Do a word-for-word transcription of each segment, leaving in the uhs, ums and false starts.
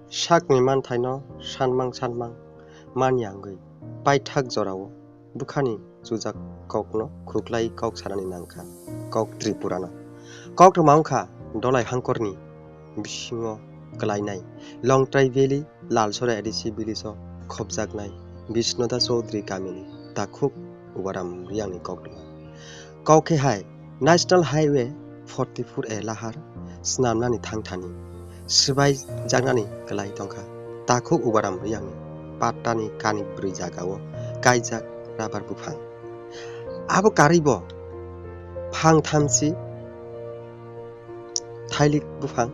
Sakni manthaino sanmang sanmang manya wngwi paithak jorao bwkhani chujak kokno khuklai kok sanani nangkha kok Tripurano. Koktwma wngkha Dolai Hangkorni bisingo kwlainai Longtrai Valley Lalsora A D C village o khopjaknai Bisnoda Chaudhary kamini takhuk Ubaram Riyangni koktwma. Kok khe hai National Highway forty four A lahar swnamnani thangthani swbai jaknani kwlai tongkha. Takhuk Ubaram Riyangni pattani kani bwrwi jagao kaijak rabar buphang. Abo karwibo phang thamchi thailik buphang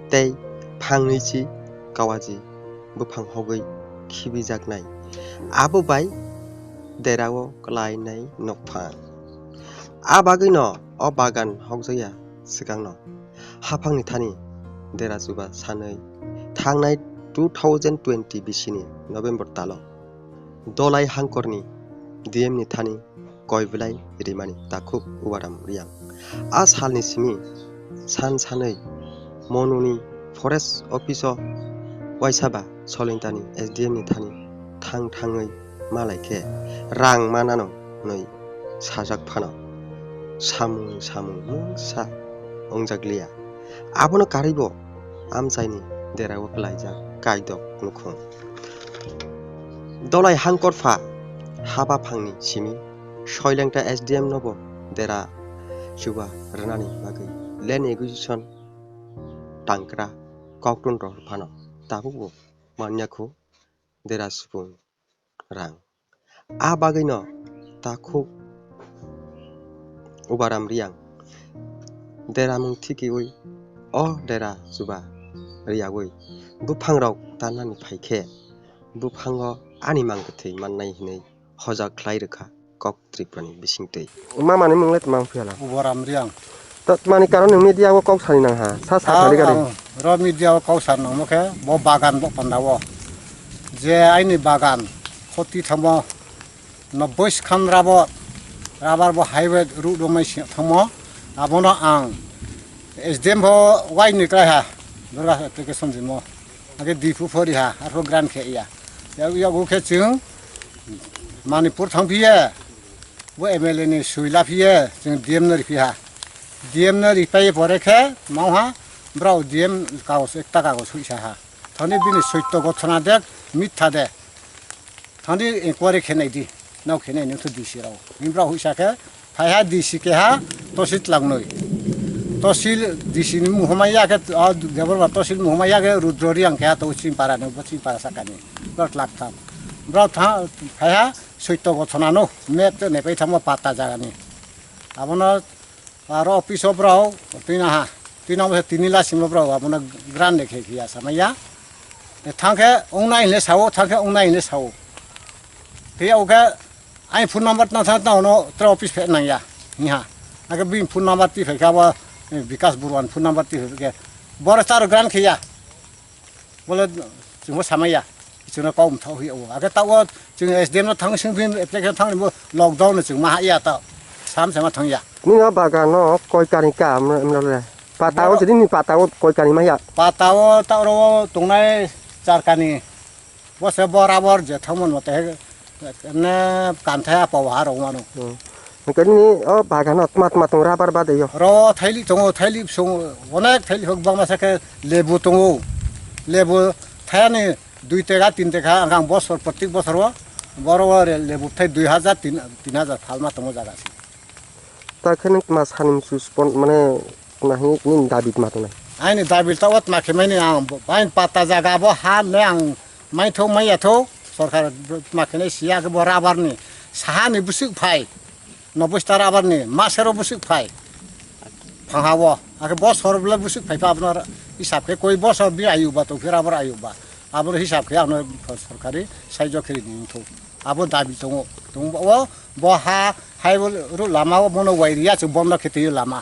tei phang nwichi kawaji buphang hogwi khibijaknai. Abo bai derao kwlainai nokphang. A bagwino o bagan hokjakya swkangno haphangni thani dera chuba sanwi thangnai two thousand twenty bisini November talo Dolai Hangkorni D M ni thani koi belai rimani takhuk Ubaram Riyang. A salni simi san sanwi Monuni forest office o waisa ba Solintani S D M ni thani thang thangwi malai khe rang manano hwnwi sajak phano samung samung mungsa wngjak liya. Abono karwibo amchaini derao kwlaijak kaidok nukhung. Dolai Hangkorpha haba phangni simi Soilengta S D M nobo dera chuba rwnani bagwi land acquisition tangkra koktun rohor phano tabukbo manya khu dera supung rang. A bagwino takhuk Ubaram Riyang deramung thikiui o dera chuba riyaui buphangrok tanani phaikhe buphango ani mang kwthwi mannai hinwi hojak khlai rwkha kok Tripurani bisingtwi. Mamani mung le tma wng phiya la? Ubaram Riyang. To tmani karon nwng media o kok sani nang ha? Sa sa Ah, khali gari. Ang ro media o kok san nangmo khe bo bagan bo panda o. Je aini bagan khoti thamo no bois khan rabo rabar bo highway road o mai si thamo. Abono ang S D M bo wai ni krai ha. Durga application dimo. Age Diphu phori ha, arphuh grant khe ya. Ya, ya, bo khe chwng Manipur thang phiye, bo M L A ni sui la phiye, chwng D M no ri phi ha. D M no ri pai pore khe, mau ha, brao D M kagos, ekta kagos hui sa ha. Thani bini soitto gothona de, mitha de. Thani inquiry khe nai di, nao khe nai nung thu D C rao. Bini brao hui sa khe, Phaiha D C keha tosil tlangnoi. Tosil D C ni muhuma ya khe, ah, Debbarma tosil muhuma ya khe Rudro Riyang keha to Chingpara ni, bo Chingpara sakani. Bro tlak tham. Bro tha-, phaiha soitto gothona no, map te nepai thangma patta jaga ni. Abono aro office o bro, twi naha. Twi nang bo tini la simo bro, abono grant de khe khiya samaya. Thang khe ong nai le sao, thang khe ong nai le sao. Phiya oke Ai phone number tang tang tang no tra office phe nang ya. Ni ha. Ake bini phone number ti phe kha ba, eh, Bikas Burwan phone number ti phe khe. Bor tar grant khe ya. Bole chungo samaya. Chungo kau mtha hui o. Ake ta o chung S D M no thang sing bin application thang bo lockdown no chung ma ha ya ta. Sam sama thang ya. Ni no bagan no koi kani ka amno le. Pata o Boro- jini ni pata o koi kani ma ya. Pata o ta ro tongnai char kani. Bo se borabor je thangmani mote he, ne kanthai apa waha rok mano. Hmm. Hwnkhe nini o bagano tma tma tongo rubber bade yo? Ro thaili tongo, thaili songo, onek thaili hok bangma sakhe lebu tongo. Lebu thayani dui tega, tin tega, ang, ang bosor, protek bosor o, boro o re-, lebu thai dui hajar, tin, tin hajar phalma tongo jaga se. Ta khe nwng tma sani musu spon mane tma hwnwi nini dabi tma tongnai? Aini dabi ta o tma khe mani ang bo, aini patta jaga bo ha le ang maitho maya tho, sorkar tma khe nai siya khe bo rubber ni saha ni bwswk phai, no bosta rubber ni masero bwswk phai phangha o, akhe bosor bwle bwswk phai pha abno hisab khe koi bosor bi ayu ba tong khe rubber ayu ba, abo hisab khe ano sorkari saijo khe ri tho, abo dabi tongo, tongo o bo ha. Hai bo ro lama o bono wai riya chwng bondo khe twi lama.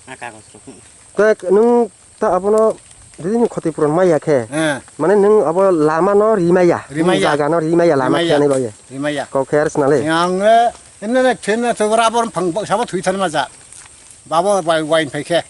A kagos rok. Te nwng ta abono didi ni khoti puron maya khe. Eh. Mane nwng abo lama no rimaya. Nwng rimaya. Jaga no rimaya lama rimaya. Khe ani bagwi. Rimaya. Kok khe ar swnale. Yang, eh, enne ne khe ne to rubber phang sabo thwi than ma ja. Babo wai, wai phai khe.